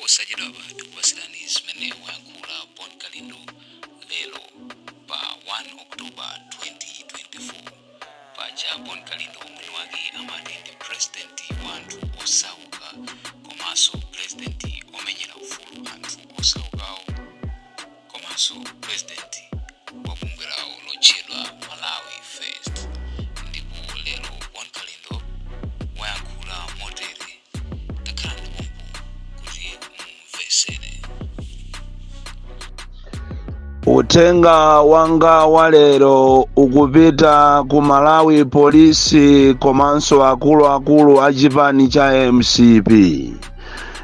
Posachedwapa tikupatsirani zimene wayankhula Bon Kalindo lero pa 1 October 2024. Paja Bon Kalindo mwini wake amati ndi president wa anthu osauka komanso president omenyera ufulu anthu osaukawo komanso president wa bungwe lawo lotchedwa Malawi First. Ndipo lero Bon Kalindo wayankhula motere. Takhalani pompo kuti mumvesere. Uthenga wanga wa lero ukupita ku Malawi Polisi komanso akuluakulu a chipani cha MCP.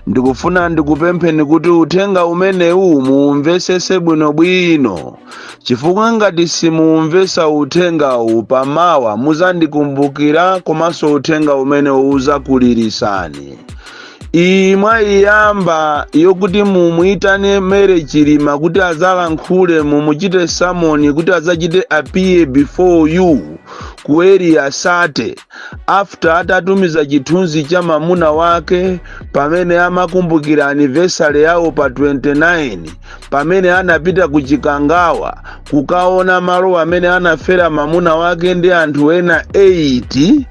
Ndikufuna ndikupempheni kuti uthenga umenewu muumvesese bwinobwino, chifukwa ngati simuumvesa uthengawu, pamawa muzandikumbukira komanso uthenga umenewu uzakulirisani. Iyi mwayiyamba yokuti mumuyitane Mary Chilima kuti azalankhule, mumuchite summon kuti azachite appear before you ku Area 30 after atatumiza chithunzi cha mamuna wake pamene amakumbukira anniversary yawo pa 29, pamene anapita ku Chikangawa kukaona malo amene anafera mamuna wake ndi anthu ena 8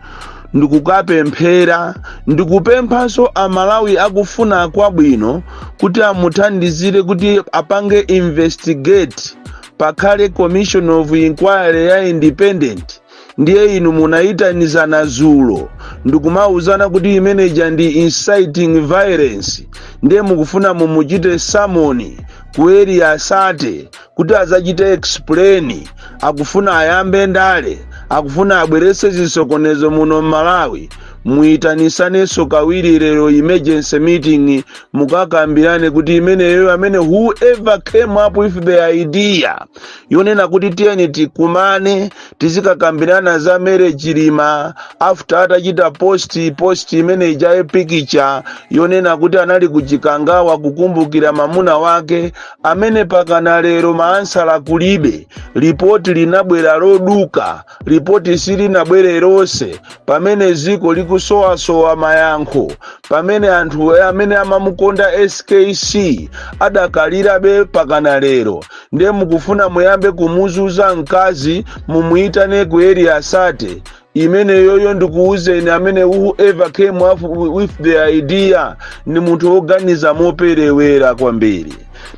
ndikukapemphera. Ndikupemphanso Amalawi akufuna kwabwino kuti amuthandizire kuti apange investigate, pakhale commission of inquiry ya independent. Ndiye inu munayitanizana zulo ndikumauzana kuti imeneja ndi inciting violence. Ndiye mukufuna mumuchite summon ku Area 30 kuti azachite explain. Akufuna ayambe ndale, akufuna abweretse zisokonezo muno m'Malawi. Muyitanisanenso kawiri lero emergency meeting, mukakambirane kuti imeneyo amene whoever came up with the idea yonena kuti tiyeni tikumane tizikakambirana za Mary Chilima after atachita post imene ijaye picture yonena kuti anali kuchikangawa kukumbukira mamuna wake amene pakana lero ma answer kulibe. Ripoti linabwera loduka, ripoti silinabwere lonse, pamene ziko likusowasowa mayankho, pamene anthu amene amamukonda SKC adakalirabe pakana lero. Ndiye mukufuna muyambe kumuzuza mkazi, mumuyitane ku Area 30 imeneyoyo. Ndikuwuzeni, amene whoever came up with the idea ndi munthu woganiza moperewera kwambiri.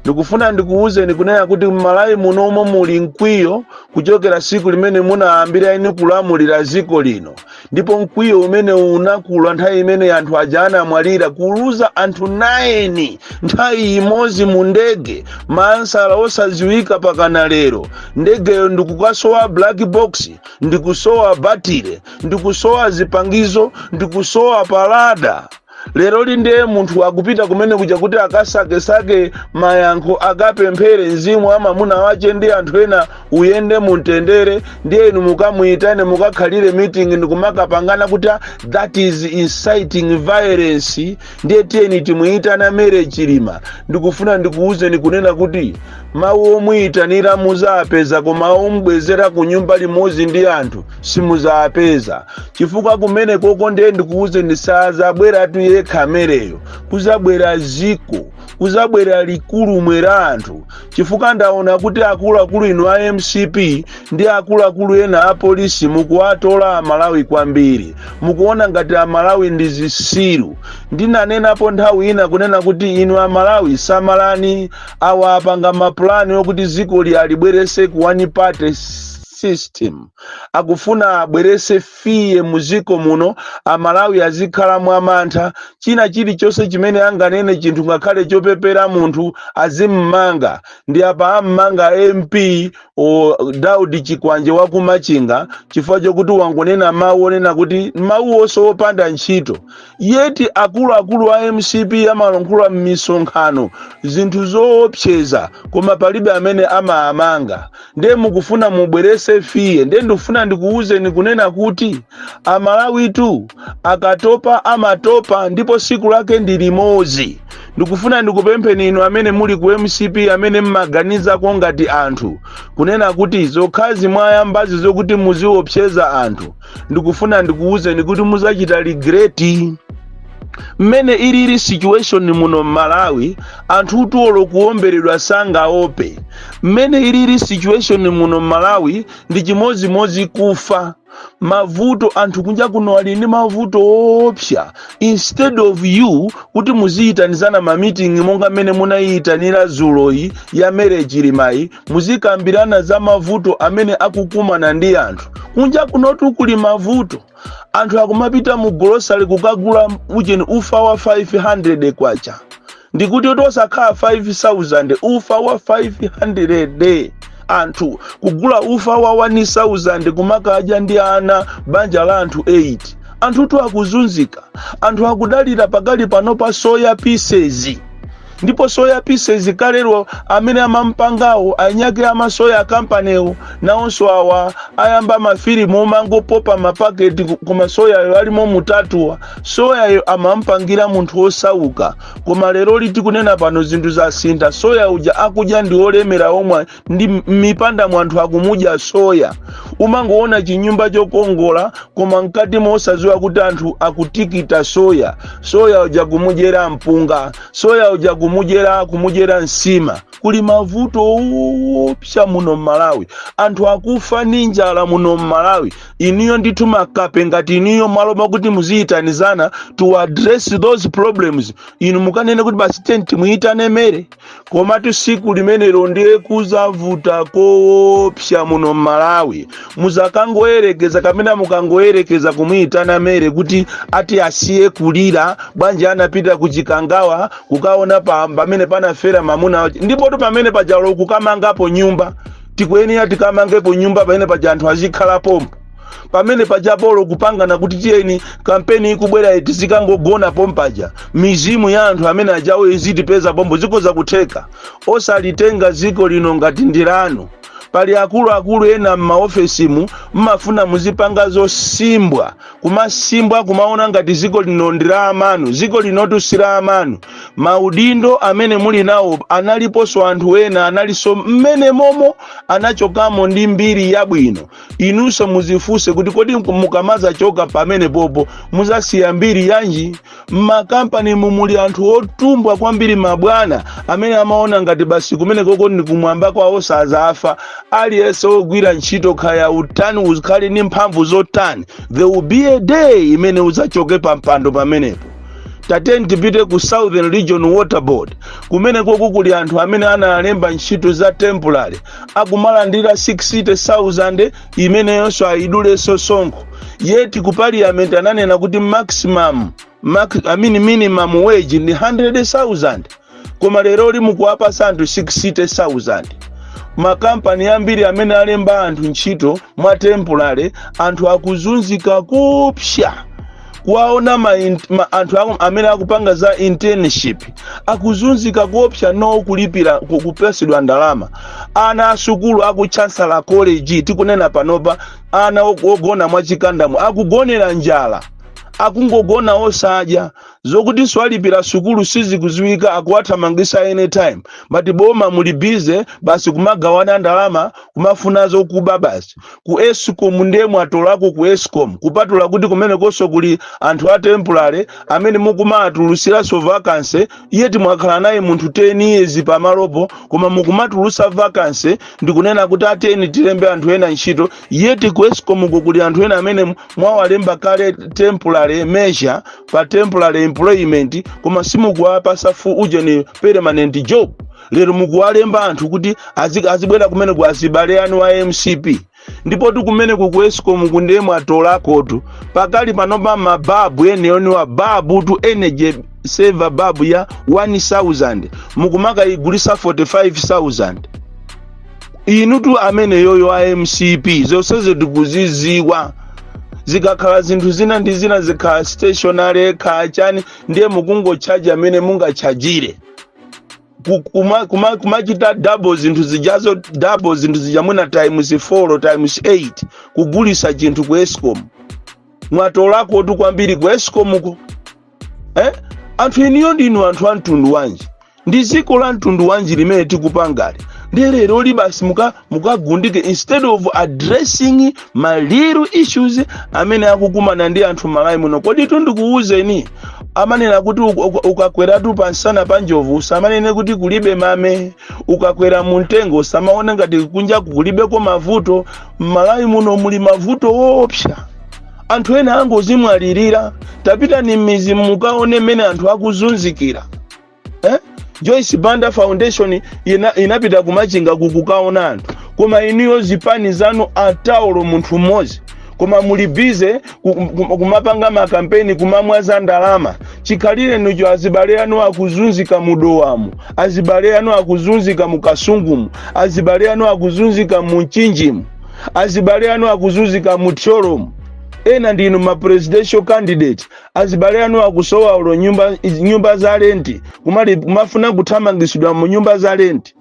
Ndikufuna ndikuwuzeni kunena kuti m'Malawi munomo muli mkwiyo kuchokera siku limene munayambira ini kulamulira ziko lino, ndipo mkwiyo umene unakula nthawi imene anthu aja anamwalira, kuluza anthu 9 nthawi imodzi mu ndege, ma answer osadziwika pakana lero. Ndegeyo ndikukasowa black box, ndikusowa batire, ndikusowa zipangizo, ndikusowa pa radar. Lero lindiye munthu akupita kumene kuja kuti akasakesake mayankho, akapemphere mzimu wa mamuna wache ndi anthu ena uyende mumtendere. Ndiye inu mukamuyitane, mukakhalire meeting ndikumakapangana kuti ah, that is inciting violence, ndiye tiyeni timuyitana Mary Chilima. Ndikufuna ndikuwuzeni kunena kuti mawu omuyitanira muzapeza, koma omubwezera ku nyumba limodzi ndi anthu simuzapeza, chifukwa kumene koko ndiye ndikuwuzeni sazabweratu yekha Maryyo, kuzabwera ziko, kuzabwera likulumwe la anthu, chifukwa ndaona kuti akuluakulu inu a MCP ndi akuluakulu ena a polisi mukuwatola Amalawi kwambiri. Mukuona ngati Amalawi ndi zisiru. Ndinanenapo nthawi ina kunena kuti inu Amalawi samalani, awa apanga mapulani okuti zikoli alibwerese ku one party system. Akufuna abwerese fear muziko muno, Amalawi azikhala mwamantha, china chilichonse chimene anganene chinthu ngakhale chopepera munthu azimmanga. Ndi apa ammanga MP o Daudi Chikwanje wa kumachinga chifukwa chokuti wangonena mawu onena kuti mawu onse opanda ntchito. Yeti akuluakulu a MCP amalankhula m'misonkhano zinthu zoopseza, koma palibe amene amaamanga. Ndiye mukufuna mubwerese fear. Ndiye ndikufuna ndikuwuzeni kunena kuti Amalawitu akatopa amatopa, ndipo siku lake ndi limodzi. Ndikufuna ndikupempheni inu amene muli ku MCP, amene mmaganizako ngati anthu, kunena kuti zokhazi mwayambazi zokuti muziopseza anthu, ndikufuna ndikuwuzeni kuti muzachita regret. Mmene ilili situation muno m'Malawi, anthu tulo kuwomberedwa sangaope. Mmene ilili situation muno m'Malawi ndi chimozimozi kufa. Mavuto, anthu kunja kuno ali ndi mavuto opsa. Instead of you kuti muziyitanizana ma meeting monga mmene munayitanira zuloyi ya Mary Chilimayi, muzikambirana za mavuto amene akukumana ndi anthu kunja kunotu. Kuli mavuto, anthu akumapita mu grocery kukagula ujeni, ufa wa 500 kwacha. Ndikuti tosakhala 5000, ufa wa 500, anthu kugula ufa wa 1000 kumakadya ndi ana, banja la anthu 8. Anthutu akuzunzika, anthu akudalira pakali pano pa soya pieces. Ndipo soya pieces kalero amene amampangawo anyake amasoya kampanewo nawonso awa ayamba mafilimu omangopopa mapaketi, koma soyayo alimo mutatuwa. Soyayo amampangira munthu osauka, koma lero liti kunena pano zinthu zasintha. Soya uja akudya ndi olemera omwe ndi m'mipanda mwanthu akumudya soya. Umangoona chinyumba chokongola, koma mkati mosadziwa kuti anthu akutikita soya. Soya uja kumudyera mpunga, soya uja kumudyera nsima. Kuli mavuto opsa muno m'Malawi, anthu akufa ndi njala muno m'Malawi. Iniyo ndithu makape ngati iniyo, malo makuti muziyitanizana to address those problems, inu mukanene kuti basi tenti timuyitane Mary. Komatu siku limenelo ndiye kuzavuta koopsa muno m'Malawi. Muzakangoyerekeza kamene mukangoyerekeza kumuyitana Mary kuti ati asiye kulira bwanji, anapita kuchikangawa kukaona pamene panafera mamuna wache. Ndipotu pamene pajalo kukamangapo nyumba, tikuyenera tikamangepo nyumba pamene paja, anthu azikhalapo pamene pachapolo, kupangana kuti tiyeni kampeni ikubwera tizikangogona pompaja, mizimu ya anthu amene ajawo izitipeza pompo. Zikoza kutheka. Osalitenga ziko lino ngati ndilanu. Pali akuluakulu ena m'maofesimu mmafuna muzipanga zosimbwa, kumasimbwa, kumaona ngati ziko lino ndi la amanu. Ziko linotu si la amanu. Maudindo amene muli nawo, analiponso anthu ena analinso mmene momo, anachokamo ndi mbiri yabwino. Inunso muzifunse kuti kodi mukamazachoka pamene popo muzasiya mbiri yanji? Mmakampani mumuli anthu otumbwa kwambiri, mabwana amene amaona ngati basi kumene koko ndi kumwamba kwawo, sazafa. Aliyense wogwira ntchito, khaya utani, ukhale ndi mphamvu zotani, there will be a day imene uzachoke pa mpando pamenepo. Tateni tipite ku Southern Region Water Board. Kumene koko kuli anthu amene analemba ntchito za temporary, akumalandira 60,000, imeneyonso ayidulenso sonkho. Yet ku parliament ananena kuti maximum max, I mean minimum wage ndi 100,000, koma lero mukuwapasa anthu 60,000. Makampani ambiri amene alemba anthu ntchito mwa temporary, anthu akuzunzika kupsya. Kuwaona anthu amene akupanga za internship akuzunzika kuopsa, no kulipira, kupesedwa ndalama. Ana asukulu aku Chancellor College, tikunena panopa, ana ogona mwachikandamo akugonera njala, akungogona osadya. Zokuti swalipira sukulu sizikuziwika, akuwathamangisa anytime. But boma muli busy basi kumagawana ndalama, kumafuna zokuba basi. Ku ESCOM ndiye mwatolako. Ku ESCOM, kupatula kuti kumenekonso kuli anthu a temporary amene mukumatulusiranso vacancy, yet mwakhala naye munthu 10 years pamalopo, koma mukumatulusa vacancy ndikunena kuti ateni tilembe anthu ena ntchito. Yet ku ESCOM uko kuli anthu ena amene mwawalemba kale temporary measure, pa temporary employment, koma simukuwapasa fu ujeni, permanent job. Lero mukuwalemba anthu kuti azibwera kumene ku azibale anu a MCP. Ndipo tikumene ku ESCOM kundiye mwatolakotu. Pakali panopa mababu eneyoniwa, babu tu energy saver, babu ya 1000 mukumakayigulisa 45,000. Inutu amene yoyo a MCP, zonsezo tikuziziwa. Zikakhala zinthu zina ndi zina, zikhala stationary khachani, ndiye mukungochaja amene mungachajire. Kumachita double zinthu zijazo, double zinthu zija, mwina times 4, times 8, kugulisa chinthu ku ESCOM. Mwatolakotu kwambiri ku ESCOM ko, eh? Anthu iniyo ndinu anthu a mtundu wanji? Ndi dziko la mtundu wanji limene tikupangali? Ndiye lero li basi mukagundike instead of addressing ma real issues amene akukumana ndi anthu Malawi muno. Kodi tundikuwuzeni, Amanena kuti ukakweratu pansana pa njovu usamanene kuti kulibe mame, ukakwera mu mtengo usamaone ngati kunjaku kulibeko mavuto. M'Malawi muno muli mavuto woopsa, anthu ena angozimwalirira. Tapitani m'mizi mukaone mmene anthu akuzunzikira, eh? Joyce Banda Foundation inapita kumachinga kukukaona anthu, koma inuyo zipani zanu ataulo munthu mmodzi, koma muli busy kumapanga makampeni, kumamwaza ndalama. Chikhalire nicho azibale anu akuzunzika mu Dowamu, azibale anu akuzunzika mu Kasungumu, azibale anu akuzunzika mu Mchinjimu, azibale anu akuzunzika mu Thyolomu. Ena ndinu ma presidential candidate, azibale anu akusowa ulo nyumba za rent, kumafuna kuthamangisidwa mu nyumba za rent.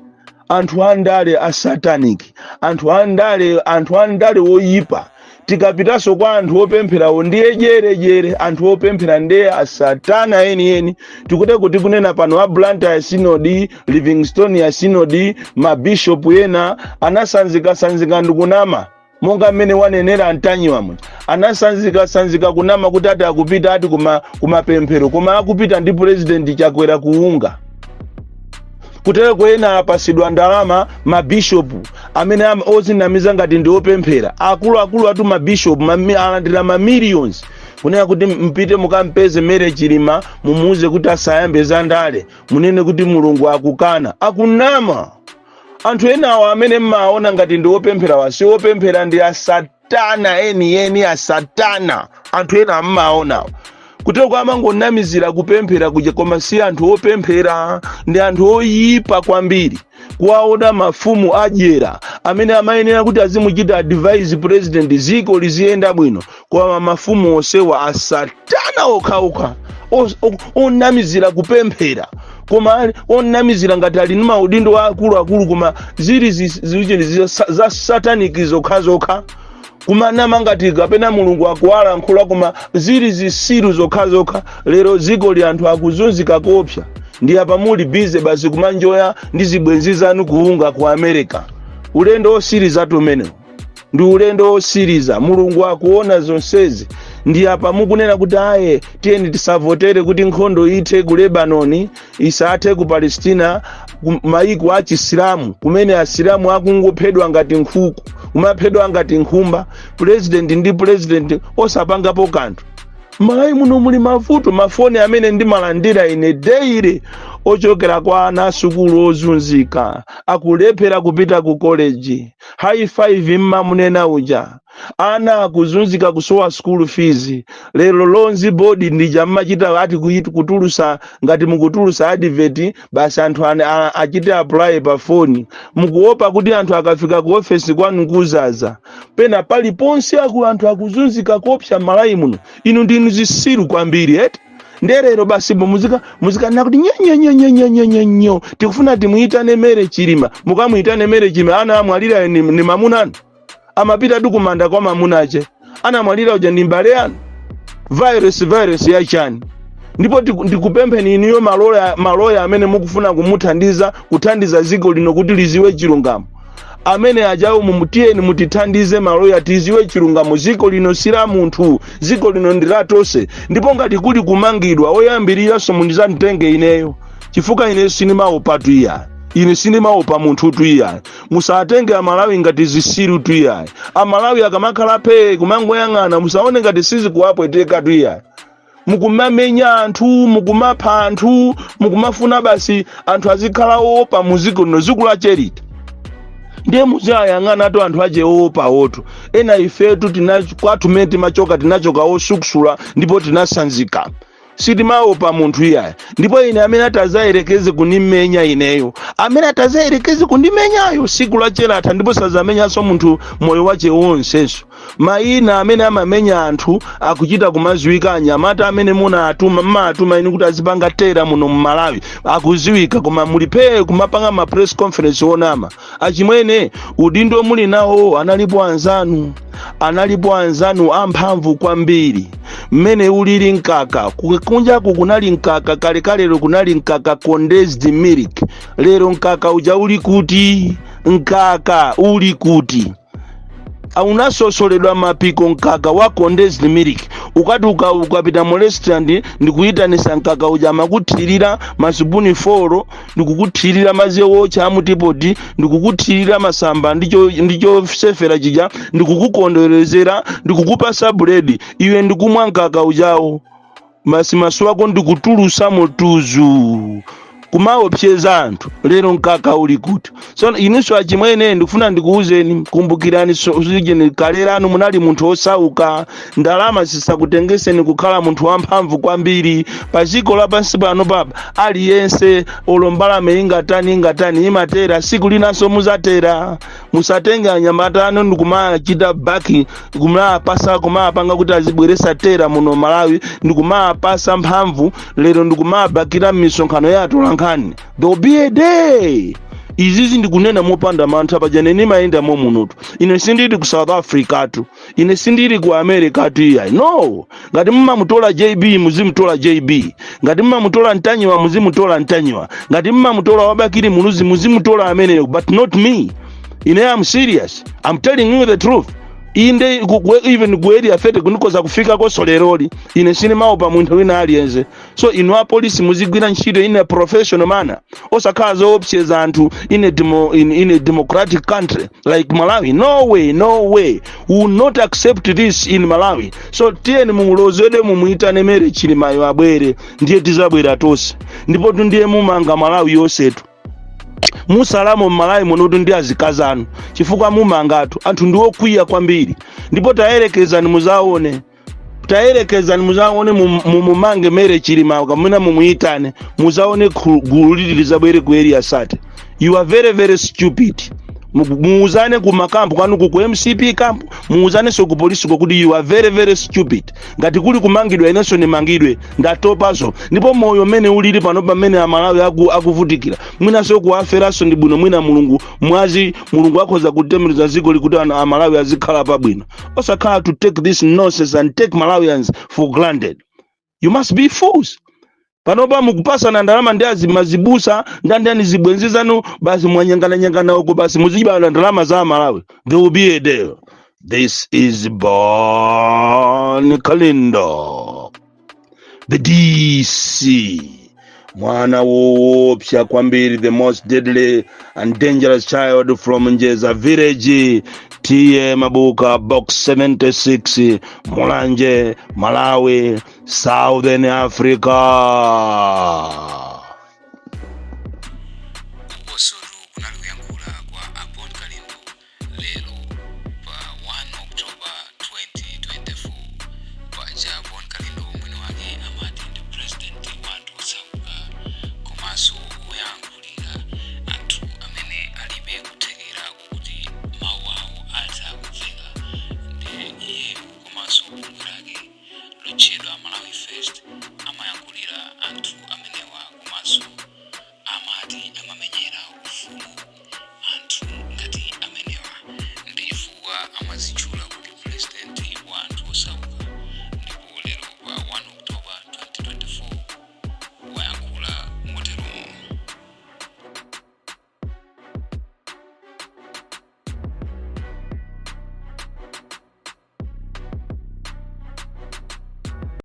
Anthu andale a satanic, anthu andale, anthu andale woyipa. Tikapitanso kwa anthu opempherawo, ndiye jerejere, anthu opemphera ndiye asatana enieni. Tikute kuti kunena pano a Blantyre Synod, Livingstonia Synod, mabishopu ena anasanzikasanzika ndikunama, monga mmene wanenera Antanyiwa, anasanzikasanzika kunama kuti ati akupita ati kumapemphero, koma akupita ndi President Chakwera kuunga kutereko. Ena apasidwa ndalama, mabishopu amene ozinamiza ngati ndi opemphera, akuluakulu atu mabishopu alandira ma millions kunena kuti mpite mukampeze Mary Chilima, mumuuze kuti asayambe za ndale, munene kuti Mulungu akukana. Akunama. Anthu enawo amene mmaona ngati ndi opemphera wasi opemphera, ndi asatana enieni, asatana. Anthu ena mmaonawo kuteko amangonamizira kupemphera kuja, koma si anthu opemphera, ndi anthu oyipa kwambiri. Kuwaona mafumu adyera amene amayenera kuti azimuchita advise president, ziko liziyenda bwino, koma mafumu onsewa asatana okhaokha, onamizira kupemphera, koma onamizira ngati ali ndi maudindo akuluakulu, koma zili za satanic zokhazokha, kumanama ngati kapena Mulungu akuwalankhula, koma zili zisilu zokhazokha. Lero dziko li anthu akuzunzika kopsa, ndi apa muli busy basi kumanjoya ndi zibwenzi zanu kuunga ku America. Ulendo osiriza tumenewo ndi ulendo osiriza. Mulungu akuona zonsezi. Ndi apa mukunena kuti aye, tiyeni tisavotere kuti nkhondo ithe ku Lebanoni, isathe ku Palestina, ku maiko a Chisilamu kumene Asilamu akungophedwa ngati nkhuku, kumaphedwa ngati nkhumba, president ndi president osapangapo kanthu. Malawi muno muli mavuto. Mafoni amene ndimalandira ine daily ochokera kwa ana asukulu ozunzika, akulephera kupita ku college, high five mmamunena uja, ana akuzunzika kusowa school fees. Lero Loans Board ndija mmachita ati kutulusa, ngati mukutulusa advert basi, anthu achite apply pa foni, mukuopa kuti anthu akafika ku ofesi kwanu kuzaza pena paliponse. Anthu akuzunzika kopsa Malawi muno. Inu ndinu zisilu kwambiri, eti? Nderero basi muzikanena kuti nyenyenyenyenyenyenyo, tikufuna timuyitane Mary Chilima. Mukamuyitane Mary Chilima, ana amwalira ni mamunanu, amapita tu kumanda kwa mamunache. Anamwalira uja ndi mbale anu. Virus, virus yachani? Ndipo ndikupempheni iniyo maloya, maloya amene mukufuna kumuthandiza, kuthandiza dziko lino kuti liziwe chilungamo, amene ajawo mumutiyeni mutithandize maloya tiziwe chilungamo. Dziko lino si la munthu, dziko lino ndi la tonse. Ndipo ngati kuli kumangidwa, oyambiriranso mundizanditenge ineyo, chifukwa ine sindimaopa tuiya, ine sindimaopa munthu tuiya. Musatenge Amalawi ngati zisilu tuiya. Amalawi akamakhala phe kumangoyang'ana, musaone ngati sizikuwapweteka tuiya. Mukumamenya anthu, mukumapha anthu, mukumafuna basi anthu azikhala oopa muziko lino, dziko la cherita. Ndiye muziyayang'anatu anthu ache oopa otu ena. Ifetu tina kwathu mmene timachoka, tinachoka osukusula ndipo tinasanzika, sitimaopa munthu iyayi. Ndipo ine amene atazayerekeze kundimenya ineyo, amene atazayerekeze kundimenyayo, siku lachelatha, ndipo sazamenyanso munthu moyo wache wonsenso. Mayina amene amamenya anthu akuchita kumaziwika. Anyamata amene munatuma, mmatuma inu kuti azipanga terror muno mMalawi akuziwika, koma mulipe kumapanga ma press conference onama. Achimwene, udindo muli nawo, analipo anzanu, analipo anzanu amphamvu kwambiri. Mmene ulili mkaka, kunjaku kunali mkaka kalekalero, kunali mkaka, condensed milk. Lero mkaka uja uli kuti? Mkaka uli kuti? Unasosoledwa mapiko mkaka wa condensed milk. Ukati ukapita mu restaurant ndikuyitanisa mkaka uja, amakuthirira masipuni 4, ndikukuthirira madzi wotcha amutipoti, ndikukuthirira masamba ndicho sefera chija, ndikukukondwerezera, ndikukupasa buledi, iwe ndikumwa mkaka ujawo, masi maso ako ndikutulusa mutuzu kumaopseza anthu. Lero mkaka uli kuti? So inunso achimwene, ndikufuna ndikuwuzeni, kumbukirani sijeni kale lanu munali munthu osauka. Ndalama zisakutengeseni kukhala munthu wamphamvu kwambiri pa dziko lapansi pano. Papa aliyense, olo mbalame ingatani ingatani, imatera, siku linanso muzatera. Musatenge anyamata anu ndikumachita back, kumapasa, kumapanga kuti azibweresa terror muno Malawi, ndikumapasa mphamvu lero, ndikumabakira m'misonkhano ya atolankhani. There will be a day. Izizi ndikunena mopanda mantha. Paja nimayendamo munotu. Ine sindili ku South Africa tu, ine sindili ku America tu, iyayi, no. Ngati mumamutola JB, muzimutola JB. Ngati mumamutola Ntanyiwa, muzimutola Ntanyiwa. Ngati mumamutola Wabakiri Muluzi, muzimutola ameneyo, but not me. Ine am serious, I'm telling you the truth. Inde even ku Area 30 kunikoza kufika koso leroli, ine sinimaopa munthu wina aliyense. So inu apolisi, muzigwira ntchito in a professional manner, osakhala zoopseza anthu in a democratic country like Malawi. No way, no way, we will not accept this in Malawi. So tiyeni mumulozede, mumuyitane Mary Chilimayo abwere, ndiye tizabwera tonse. Ndipo ndiye mumanga Malawi yonsetu, musalamo mmalawi munotu ndi azikazi anu, chifukwa mumangatu anthu ndi okwiya kwambiri. Ndipo tayerekezani muzaone, tayerekezani muzaone, mumumange Mary Chilima kamene mumuyitane, muzaone gulu lili lizabwere ku Area 30. You are very very stupid. Muuzane ku makampu kwanu, ku MCP camp, muuzanenso ku polisi kuti you are very very stupid. Ngati kuli kumangidwa, inenso nimangidwe, ndatopaso. Ndipo moyo mmene ulili pano, pamene Amalawi akuvutikira, mwinanso kuwaferanso ndi bwino. Mwina Mulungu mwazi, Mulungu akhoza kutembereza dziko likuti Amalawi azikhala pabwino, osakhala to take this nonsense and take Malawians for granted. You must be fools. Panopa mukupasana ndalama ndi azimazibusa ndandani, zibwenzi zanu, basi mwanyangananyangana uko, basi muzibala ndalama za Malawi. There will be a day. This is Bon Kalindo, the DC, mwana woopsa kwambiri, the most deadly and dangerous child from Njeza village, T/A Mabuka, Box 76, Mulanje, Malawi, Southern Africa.